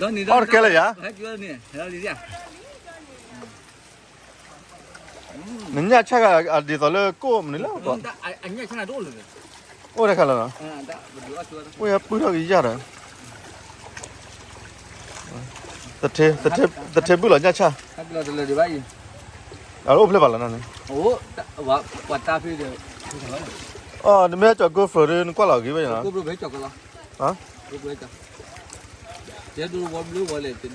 အီၣ်တကဲလၢယၤ, နညၣ်ဆၣ်ဂၤအဒ်သိးလၢကိၣ်မနုၤလဲၣ်, အိၣ်တခါလီၤနီၤ, အိၣ်ယပုၢ်ထီၣ်ကယၢ်ဒီး, သထ့ဘုၣ်လီၤညၣ်ဆၣ်, အအိၣ်ဖျဲၣ်ဘၣ်လီၤနီၤန့ၣ်, အီၤ နမ့ၢ်ဟဲကၠီၤ GoPro ဒီး နကွၢ်လီၤဂ့ၤဝဲနီၤ, ဖဲလဲၣ်, တၢ်ဒီး ဒီးအီၣ်ဝဲ, ဆ့ၣ်နီၤ,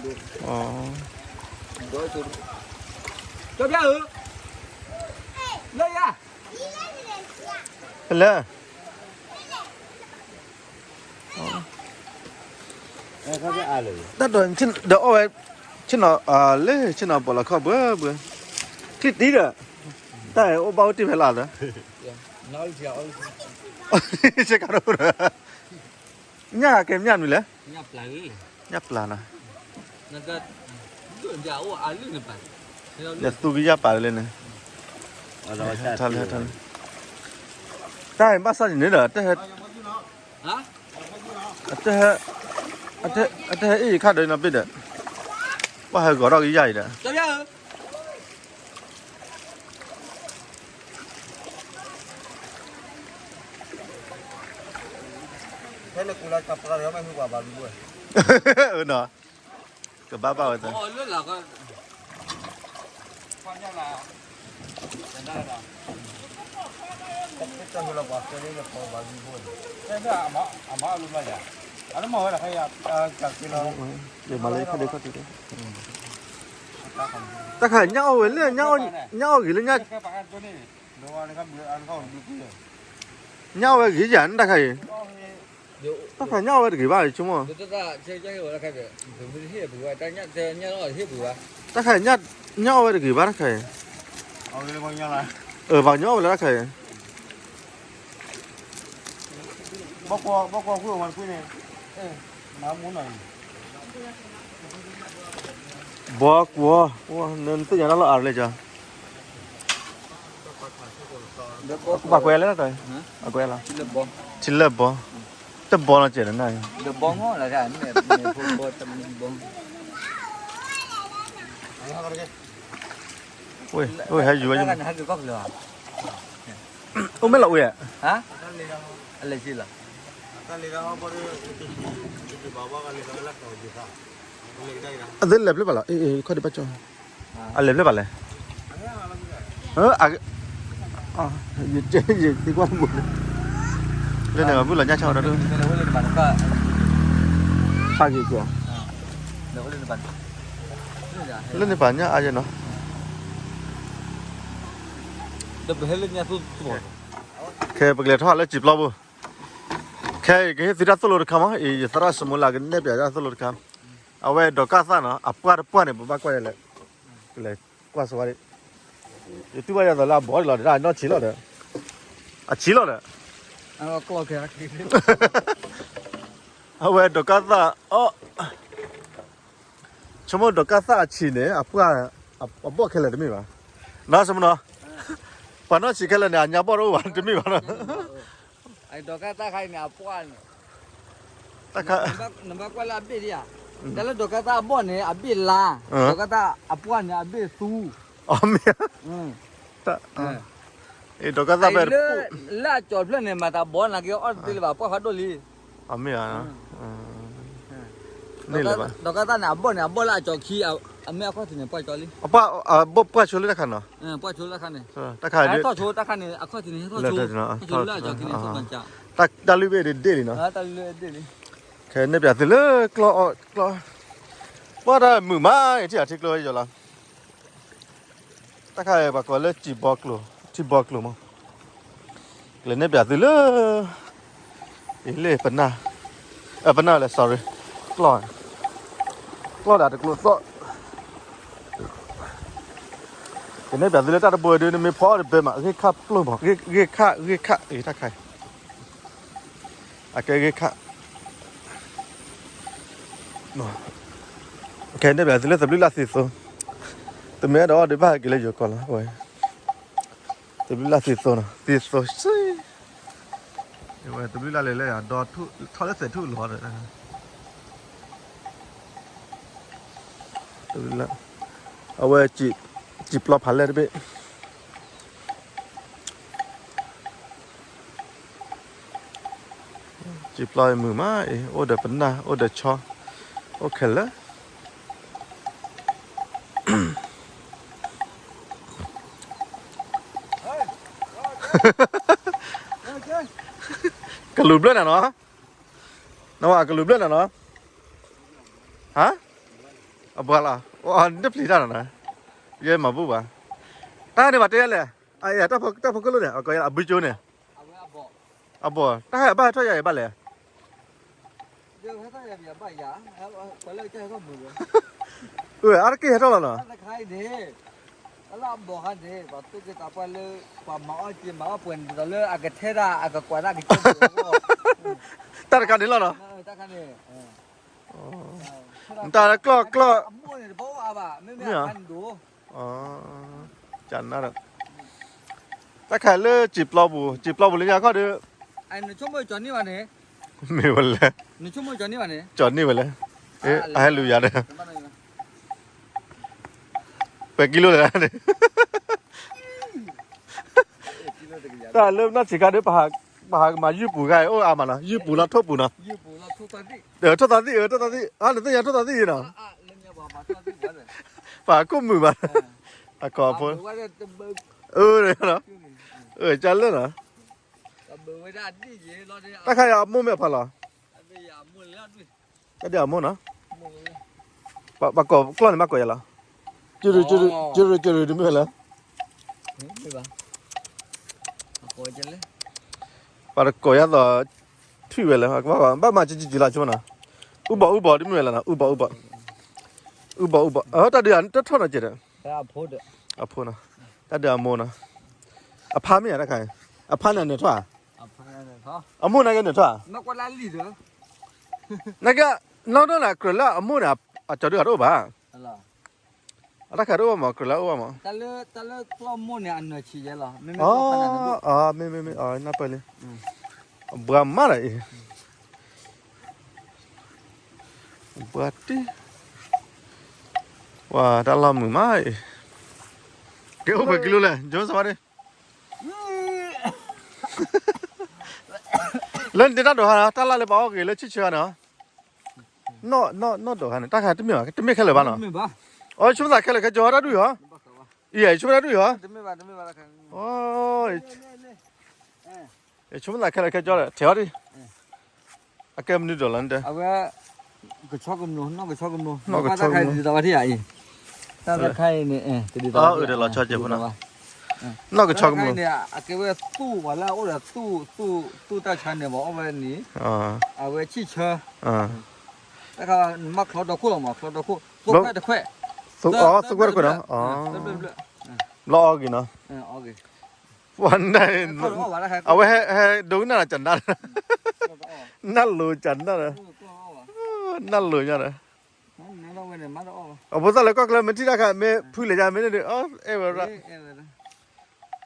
လၢဆ့ၣ်နီၤပီၤလီၤခီၣ်ဘှဲဘှဲ, ချံၣ်တံၢ်ဒီး, တၢ်အိၣ်ဘၣ်အိၣ်တ့ၢ်ဖဲလၢ်ဒီး, ဆ့ကၤဒိၣ်ဒီး, ညၣ်ကဲမ့ၢ်မနုၤလဲၣ်, ညၣ်ပျၢ်နီၤ, ယသူကယၢ်ပာ်လၢန့ၣ်, ထါလၢထါလၢ, တၢ်ဘၣ်ဆၣ်န့ၣ်ဒီး, အတဟဲ, အတဟဲအ့ၣ်ယခါဒီးနီၤဘ့ၣ်ဒီး, ဘၣ်ဟဲဂီၤထီၣ်ကယၢ်အံၤဒီး ဖဲနကူလၢကပှၤဒီးမ့ၢ်ဟူပှၤဘၣ်ဘံဘိ, အၢနီၤ, ကဘၣ်ဘၣ်ဝဲသၢ, တၢ်ခါညၣ်အီၣ်ဝဲလၢ, ညၣ်အီၣ်ဂ့ၤလၢ, ညၣ်အီၣ်ဝဲဂ့ၤယၤန့ၣ်တၢ်ခါအံၤ, တၢ်ခါညၣ်အီၣ်ဝဲတဂ့ၤဘၣ်ဆိကမိၣ်, တၢ်ခါညၣ်အီၣ်ဝဲတဂ့ၤဘၣ်တခါအံၤ, ပှၤကညီအီၣ်ဝဲလၢတၢ်ခါအံၤ, ဘီကွီၢ်, ဘီကွီၢ်, ဘီကွီၢ်, ပှၤကွဲးလဲၣ်, အကွဲးလီၤ, ထံလၢဘီ, တဘီနီၤစဲးန့ၣ်, ဝဲဟဲယူၤဝဲ, အိၣ်မ့ၢ်လီၤဝဲ, အလဲၤလီၤ, အသ့လဲၤဖျဲၣ်ဘၣ်လီၤ, ခီၣ်ဒံးဘၣ်ကၠီ, အလဲၤဖျဲၣ်ဘၣ်လဲၣ်, ယသံကွၢ်တဘိ, လၢန့ၣ်ဘၣ်ဘုၣ်လီၤညၣ်ဆၣ်ဝဲဒီး, ဖးဂ့ၤကၠီ, လၢန့ၣ်ပာ်ညၣ်အါယဲနီၤ, ခဲပကလဲၤထီၣ်လၢစံာ်ပျီပူၤ, ခဲအံၤကဟ့ၣ်သုတၢ်သိၣ်လိတခါမး, အံၤယသရၣ်စမူလၢကနဲၣ်ပၠးတၢ်သိၣ်လိတခါ, အဝဲဒီးကၢ်သၣ်နီၤ အပှၢ်တပှၢ်န့ၣ် ပဘၣ်ကွၢ်ယလဲၣ်, ကလဲၤကွၢ်စဝါဒံး, ယတူၢ်ဘၣ်ယၤသးလၢအဘီဒံးလီၤဒီး အနီၢ်ဆံးလီၤဒီး, အဆံးလီၤဒီး, အဝဲဒီးကၢ်သၣ်အီၣ်, ဆိကမိၣ်ဒီးကၢ်သၣ်အဆံးန့ၣ် အပှၢ်, အဘီၣ်ခဲလၢာ်တမ့ၢ်ဘၣ်, နီၤဆိကမိၣ်နီၤ, ပှၤနီၢ်ဆံးခဲလၢာ်န့ၣ် အညါဘီၣ်တအိၣ်ဘၣ် တမ့ၢ်ဘၣ်နီၤ, ဒီးကၢ်သၣ်ခါအံၤန့ၣ် အပှၢ်န့ၣ်, တၢ်ခါ, နဘၣ်ကွၢ်လၢအဘ့ၣ်ဒံးဧါ, တၢ်လၢဒီးကၢ်သၣ်အဘီၣ်န့ၣ် အဘ့ၣ်လါ, ဒီးကၢ်သၣ်အပှၢ်န့ၣ် အဘ့ၣ်သူ, အမ့ၢ်ဧါ, ဒီးကၢ်သၣ်ဖဲ, လၢအကၠီၤတဖျၢၣ်န့ၣ် မၤသးဘီၣ်နာ်က့ အီၣ်တသ့လၢၤဘၣ် ပှၢ်ဖးဒိၣ်လံ, အမ့ၢ်ဧါ, ဒီးကၢ်သၣ်န့ၣ် အဘီၣ်န့ၣ် အဘီၣ်လၢအကၠီၤခံ, အမ့ၢ်အခီၣ်ထံးန့ၣ် ပှၢ်ကၠီလံ, အဘီၣ်ပှၢ်ဆိလၢတၢ်ခါနီၤ, ပှၢ်ဆိလၢတၢ်ခါန့ၣ်, တၢ်ခါ, ထီၣ်ဆိတၢ်ခါန့ၣ် အခီၣ်ထံးန့ၣ် ထီၣ်ဆိ, တၢ်လုၢ်ဘ့ၣ်ဒ့ၣ်လံနီၤ, ခဲန့ၣ်ပၠးသုလၢကျီၢ်အီၣ်ကျီၢ်, ပှၢ်တၢ်မုာ်မး ထံၣ်အထံကျိယီၤလီၤ, တၢ်ခါအံၤ ပှၤကိးလၢစံာ်ဘီကျိၤ, ထံဘီကျိၤမး, ကလဲၤနဲၣ်ပၠးသုလၢ, အံၤလၢပနၢ်, ပနၢ်လဲၣ် sorry, ကျီၢ်, ကျီၢ်ဒၣ်တကျိၤသီၣ်, ကနဲၣ်ပၠးသုလၢတၢ်တဘိဒုး နမ့ၢ်ဖီအီၣ်တဘဲမး ဂ့ၢ်ခၣ်ပျိၢ်မး, ဂ့ၢ်ခၣ် ဂ့ၢ်ခၣ် အံၤတၢ်ခါအံၤ အကဲဂ့ၢ်ခၣ်, ကနဲၣ်ပၠးသုလၢသဘျုးလၢ်သံသိ, တမ့ၢ်အဲၣ်ဒိးအီၣ်ဒုးဘၣ်ဟဲက့ၤလၢယိၤကီၢ်လီၤ, သဘျုးလၢ်သံသိနီၤ, သံသိစ့, ဝဲသဘျုးလၢ်လဲၤလၢယၤဒီး ထီၣ်လၢသဲးထူၣ်လီၤဒီး လၢ အဝဲ စံာ်ပျီဖးလဲၢ်တဘ့ၣ်, စံာ်ပျီအံၤမုာ်မးအံၤ, အိၣ်ဒီးပနၢ် အိၣ်ဒီးဆီ, အိၣ်ခဲလၢာ် ကလူၤဘျၢၣ်နၤနီၤ, နဝဲကလူၤဘျၢၣ်နၤနီၤ, ဟါ, အဘှါလီၤ, နတပျံၤတၢ်နီၤနီၤ, ယဲမၤဘူၣ်ဘၣ်, တၢ်န့ၣ်ဘၣ်တဲယဲလဲၣ်, တၢ်ဖိကလိၣ်န့ၣ် အကီးယဲလၢအဘုကၠိန့ၣ်, အဘီၣ် တၢ်ဟဲဘၣ်ဟဲထီၣ်ယၤအံၤဘၣ်လဲၣ် အါတက့ၢ်ဟဲထီၣ်လီၤနီၤ, တၢ်တခါန့ၣ်လီၤနီၤ, တၢ်တခါန့ၣ်လီၤနီၤ, မ့ၢ်ဧါ, တၢ်ခါလၢစံာ်ပျီပူၤ စံာ်ပျီပူၤလၢညါခီဒီး မ့ၢ်ဝဲလဲၣ်, ကၠီၤန့ၢ်ဝဲလဲၣ်, အဟဲလူၤယၤဒီး ပှဲၤကံလိလဲၣ်, တၢ်လၢနီၢ်ဆံးခါဒီး ပဟးကမၤယုၢ်ပူၤခါအံၤ အိၣ်အါမးနီၤ, ယုၢ်ပူၤလီၤထိၣ်ပူၤနီၤ, ထိၣ်သးသံၣ် အၢ ထိၣ်သးသံၣ် အၢ ထိၣ်သးသံၣ် အါ နသ့ၣ်ညါထိၣ်သးသံၣ်အံၤနီၤ, ပှၤခိၣ်မုာ်ဘၣ်, အကီၢ်ဖိ, အၢ ကၢ်လၢနီၤ, အၢ ကၢ်လၢနီၤ, တၢ်ခါအံၤအမိၢ်မ့ၢ်အဖါလီၤ, တၢ်ဒုးအမိၢ်နီၤ, ပှၤကိးကျီၢ်န့ၣ်မ့ၢ်ကိးယၤလီၤ, ကရူၢ်ကရူၢ် ကရူၢ်ကရူၢ်တမ့ၢ်ဝဲလၢ, ပှၤတကိးယၤသိး ထွံၣ်ဝဲလၢ ဘၣ်မၤကကလီၤဆိနီၤ, အူဘီၣ်အူဘီၣ်တမ့ၢ်ဝဲလၢနီၤ, အူဘီၣ်အူဘီၣ်, အူဘီၣ်အူဘီၣ် အၢ တၢ်ဒုးတထီၣ်နီၤကဲးဒီး, အဖိနီၤ, တၢ်ဒုးအမိၢ်နီၤ, အဖါမ့ၢ်ဧါတၢ်ခါ, အဖါန့ၣ်နၢၤထီၣ်ဧါ, အမိၢ်န့ၣ်ကဲနၢၤထီၣ်ဧါ, နကဲ, နီၢ်ဒိၣ်န့ၣ် ကြၢးလၢအမိၢ်န့ၣ် အကၠီၤဒုးအတအိၣ်ဘၣ်, အတၢ်ခါတအိၣ်ဘၣ်မး ကြၢးလၢအအိၣ်ဘၣ်မး, အမ့ၢ်မ့ၢ် နၢ်ပၢၢ်လံ, အဘှါမးဒီးအံၤ, ဘှါတံၢ်, ဝါ တၢ်လီၢ်မုာ်မးအံၤ, ကဲအိၣ်ပှဲၤကံလိလဲၣ် ကၠိစဝါဒ့ လၢနတဲတၢ်ဒိးဟါ တၢ်လၢ်လၢပှၤအီၣ်ဂ့ၤလၢဆံၣ်ဆၢန့ၣ်, နီၢ်နီၢ်နီၢ်ဒိးဟါန့ၣ် တၢ်ခါတမ့ၢ်ဘၣ် တမ့ၢ်ခဲလၢာ်ဘၣ်နီၤ, အိ ယဆိကမိၣ်သးခဲလၢာ်ခဲဆ့တၢ်ဒုးဟီ, ယဲ ယဆိကမိၣ်တၢ်ဒုးဟီ, ယဆိကမိၣ်သးခဲလၢာ်ခဲဆ့ဒီး ထဲးအီၤဒံး, အကဲမနုၤဒိးလီၤန့ၣ်တဲ, အဝဲ ကဆီကမျိၤ နီၢ်ကဆီကမျိၤ နီၢ်ကဆီကမျိၤ တၢ်တခါအံၤန့ၣ် တဒ်သိးဘၣ် အၢ အၢ တဒ်သိးဘၣ် နီၢ်ကဆီကမျိၤ တၢ်တခါအံၤန့ၣ် အကဲဝဲသူၣ်ပှၤလၢအအိၣ်ဒီးသူၣ် သူၣ် သူၣ်တၢ်ဆါန့ၣ် ပှၤအီၣ်ဝဲန့ၣ် အဝဲဆံၣ်ဆၢ တၢ်ခါ နမ့ၢ်ချီဒီခိၣ်လီၤမး ချီဒီခိၣ် သိခွဲးတခွဲး သိခွဲးတခွဲးနီၤ ဘျီအီၣ်ဂ့ၤနီၤ ပှၤနၢ် အဝဲဟဲဒိကနၣ်ဒီးကနၣ် နၢ်လိၤကနၣ်ဒီး နၢ်လိၤညါဒီး အဖိသၣ်လၢကီၢ်ချၢမ့ၢ်ထံၣ်တၢ်ခါ မ့ၢ်ဖုလဲၤယါမ့ၢ်န့ၣ်ဒီး အဲၣ်ဝဲရၣ်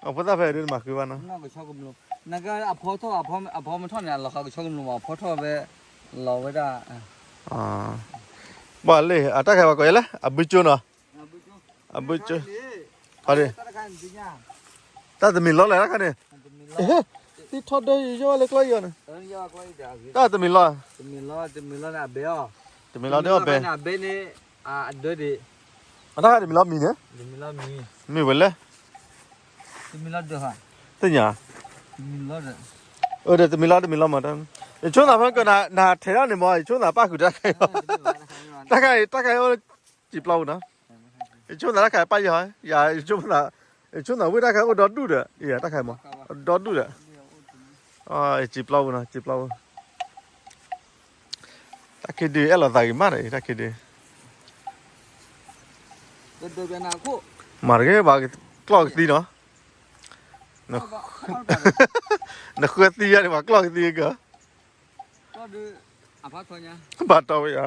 အဖိသၣ်ဖဲဒုးမၤဃုဘၣ်နီၤ နက အဖီထီၣ် အဖီမ့ၢ်ထီၣ်န့ၣ် အလီၤဃာ်ကဆီကမျိၤမး အဖီထီၣ်ဝဲ လီၤဝဲဒၣ် ဘၣ်လ့ အတၢ်ခါပှၤကိးယဲလဲၣ် အဘုကၠိနီၤ အဘုကၠိ တၢ်တမံၤလီၤလဲၣ်တၢ်ခါန့ၣ် သံထီၣ်ဒၢယိယိလၢကျီယီၤန့ၣ် တၢ်တမံၤလီၤ တမံၤလီၤဒၢအီၣ်ဘဲ အတၢ်ခါတမံၤလီၤမံၤန့ၣ် မ့ၢ်ဝဲလဲၣ် သ့ၣ်ညါ အၢ ဒီးတမံၤလီၤတမံၤလီၤမး ယဆိကမိၣ်သးဖဲကနၤထဲးထီၣ်န့ၣ်မး ယဆိကမိၣ်သးပၣ်ဃုာ်တၢ်ခါအံၤ တၢ်ခါအံၤ တၢ်ခါအံၤအိၣ်လၢစံာ်ပျီပူၤနီၤ ယဆိကမိၣ်သးတၢ်ခါအံၤပၣ်ယီၤ ယဆိကမိၣ်သး ယဆိကမိၣ်သးဝ့ၢ်တၢ်ခါအံၤအိၣ်ဒီဒူၣ်ဒီး ယတၢ်ခါအံၤမး ဒီဒူၣ်ဒီး စံာ်ပျီပူၤနီၤ စံာ်ပျီပူၤ တၢ်ခ့ဒုးအဲၣ်လိာ်သးဂ့ၤမးဒီး တၢ်ခ့ဒုး မၤတဂ့ၤဘၣ်ကျီၢ်ကသံနီၤ နဃၢသံယါန့ၣ်ဘၣ်ကျီၢ်ကသံက ဘၣ်တီဝဲယါ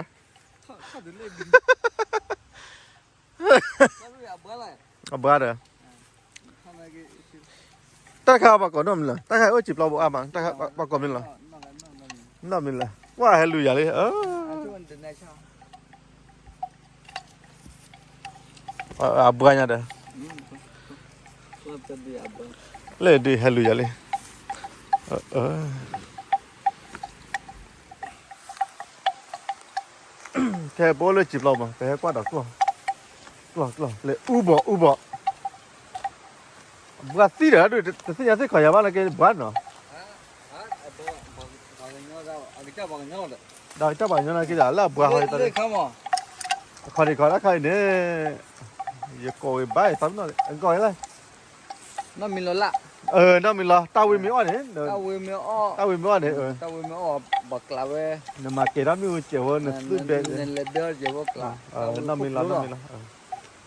အဘှါဒီး တၢ်ခါပှၤကိးနီၢ်မံၤလၢ တၢ်ခါအိၣ်စံာ်ပျီပူၤအါမး တၢ်ခါပှၤကိးမံၤလၢ နီၢ်မံၤလၢ ဝဲဟဲလူၤယၤလံ အၢ အဘှါညါဒီး, လၢဒုးဟဲလူၤယၤလံ, ထဲပအိၣ်လၢစံာ်ပျီမး ပဟဲကွၢ်ဒီးကျီၢ်, ကျီၢ်ကျီၢ် လၢအူဘီၣ်အူဘီၣ်, ဘှါသံဒီး တသ့ၣ်ညါသ့ၣ်ခီယၤဘၣ်နာ်က့ ဘှါနီၤ, ဒီးကစၢ်ပှၤကညီနာ်က့ဒီး လၢအဘှါဟီတၢ်, အခီၣ်ဒံးခီၣ်တၢ်ခါအံၤန့ၣ်, ယကိးဝဲဘၣ်အသးပနီၣ် ကီၢ်အံၤလၢ နီၢ်မံၤလီၤလၢ်, နီၢ်မံၤလီၤ တၢ်ဝ့မ့ၢ်အီၣ်န့ၣ်, တၢ်ဝ့မ့ၢ်အီၣ်, တၢ်ဝ့မ့ၢ်အီၣ်န့ၣ်, တၢ်ဝ့မ့ၢ်အီၣ်ဘၣ်ကျးဝဲ, နမၤကဲၤထီၣ်မ့ၣ်အူစဲးဖိ နသူၣ်ဒဲး, နလဲၤဒၢစဲးဖိကျး, နီၢ်မံၤလီၤ နီၢ်မံၤလီၤ,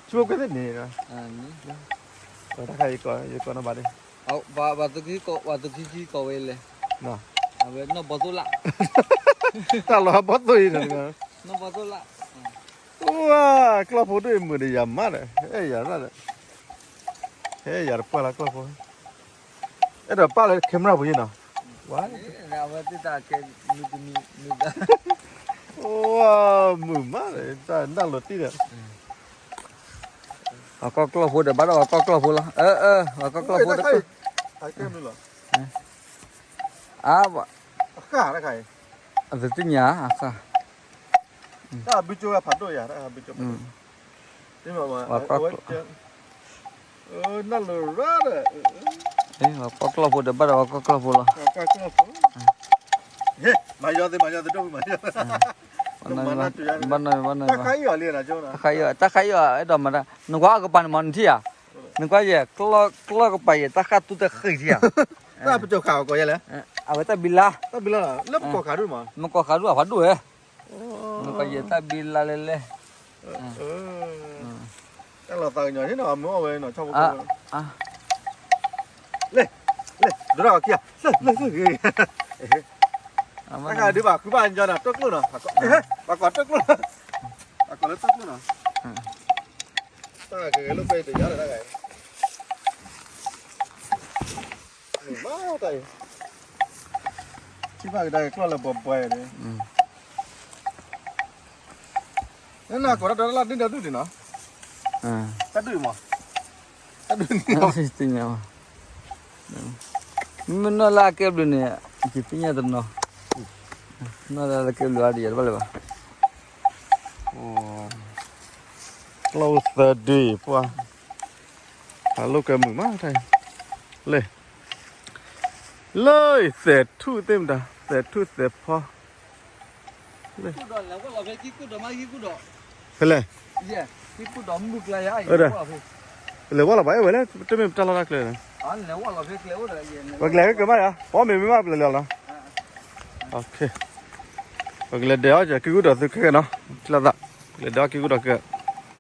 ဆိကမိၣ်သ့ၣ်န့ၣ်, တၢ်ခါအံၤကီး ယကိးနီၢ်ဘၣ်ဒ့ၣ်, ပှၤသုးခံကိးဝဲလဲၣ်, အဝဲနီၢ်ဘီသိၣ်လၢ်, တၢ်လီၤဘီသိၣ်အံၤ, နီၢ်ဘီသိၣ်လၢ်, ဝါ, ကျီၢ်ဖိဒိၣ်အံၤမုာ်ဒီးယၤမးဒီး ဟဲယၤ, ဟဲယၤတပှၢ်လၢကျီၢ်ဖိ, အဲၣ်ဒိးပာ်လၢ camera ပူၤယ့ၢ်နီၤ, ဝါ, ဝါ, မုာ်မးဒီး တၢ်နၢ်လိၤတံၢ်ဒီး, ပှၤကီၢ်ကျီၢ်ဖိဒီး ဘၣ်ဒီးပှၤကီၢ်ကျီၢ်ဖိလီၤ, အၢ ပှၤကီၢ်ကျီၢ်ဖိဒီး, အါ, အသ့ၣ်ညါအခါ, တၢ်ဘုကၠိဖးဒိၣ်ယၤ, တၢ်ဘုကၠိဖးဒိၣ်, နၢ်လိၤရၣ်ဒီး, ပှၤကီၢ်ကျီၢ်ဖိဒီး ဘၣ်ဒီးပှၤကီၢ်ကျီၢ်ဖိလီၤ, မၤယီၤသ့ မၤယီၤသ့ ဒိၣ်မး, ဘၣ်နီၢ်, ဘၣ်နီၢ်, တၢ်ခါအံၤအီၤလံ, တၢ်ခါအံၤအီၤ အဲၣ်ဒိးမၤတၢ် နကွၢ်အကပၤန့ၣ်မး နထံၣ်ဧါ, နကွၢ်ယဲၢ် ကျီၢ်ကပၤယဲၢ် တၢ်ဃၣ်တူၢ်တဃ့ၢ်ထံဧါ, တၢ်ပကီၢ်ဃာ်အီၤကီးယဲၢ်လဲၣ်, အဝဲတၢ်ဘံလါ, တၢ်ဘံလါလီၤ လၢပကီၢ်ဃာ်ဒူၣ်မး, မ့ၢ်ကီၢ်ဃာ်ဒူၣ်အဖးဒိၣ်ဝဲ, နကွၢ်ယဲၢ်တၢ်ဘံလါလဲၣ်လဲၣ်, တၢ်လီၤသးကညီၤန့ၣ်နီၤ မ့ၢ်အီၣ်ဝဲနီၤ ဆီဖိဖိ, လဲၣ်, လဲၣ် ဒိၣ်ထီၣ်အီၤခံဂၤ, လၢ လၢ လၢ တၢ်ဃာ်ဒုးဘၣ် ဃုဘၣ်ညီနီၤ တိၢ်ကျိၣ်နီၤ, ပှၤကိးတိၢ်ကျိၣ်, ပှၤကိးလၢတိၢ်ကျိၣ်နီၤ, တၢ်ဂဲၤလိာ်ကွဲတယါလီၤ တၢ်ဂဲၤ, မၤတၢ်အံၤ, ထံၣ်ဘၣ်ကဒါက့ၤကျီၢ်လၢဘှီဘှီန့ၣ်, နနၢ်ကိးတၢ်ဒီးလၢဒုၣ်ဒီးဒုၣ်ဒံးနီၤ, တၢ်ဒုၣ်မး, တၢ်ဒုၣ်န့ၣ်, မ့ၢ်နီၢ်လၢအကဲဘျုးန့ၣ်, ယသ့ၣ်ညါတနီၤ, နီၢ်လၢအကဲဘျုးအါဒံးယၤတဘၣ်လၢၤဘၣ်, ကျီၢ်အိၣ်သၢဒုအံၤပှၤ, အလိာ်ကွဲမုာ်မးတၢ်အံၤ, လဲၣ်, လၢသဲးထူၣ်သ့ၣ်မတၤ သဲးထူၣ်သဲးဖီ, ဖဲလဲၣ်, လဲၤဝဲလီၤဘၣ် အဲၣ်ဝဲလၢ တမ့ၢ်ပတၢ်လီၢ်တၢ်ကျဲ, ပကလဲၤက့ၤကမၣ်ယါ ပအီၣ်မ့ၤမ့ၢ်ဘၣ်ပလဲၤလီၤလီၤ, ပကလဲၤဒဲးအီၣ်က့ၤ က့ၤကူၣ်ဒီးသုခဲကဲနီၤ, ထံၣ်လိာ်သး, ပကလဲၤဒဲးအီၣ်က့ၤကူၣ်ဒီးခဲကဲ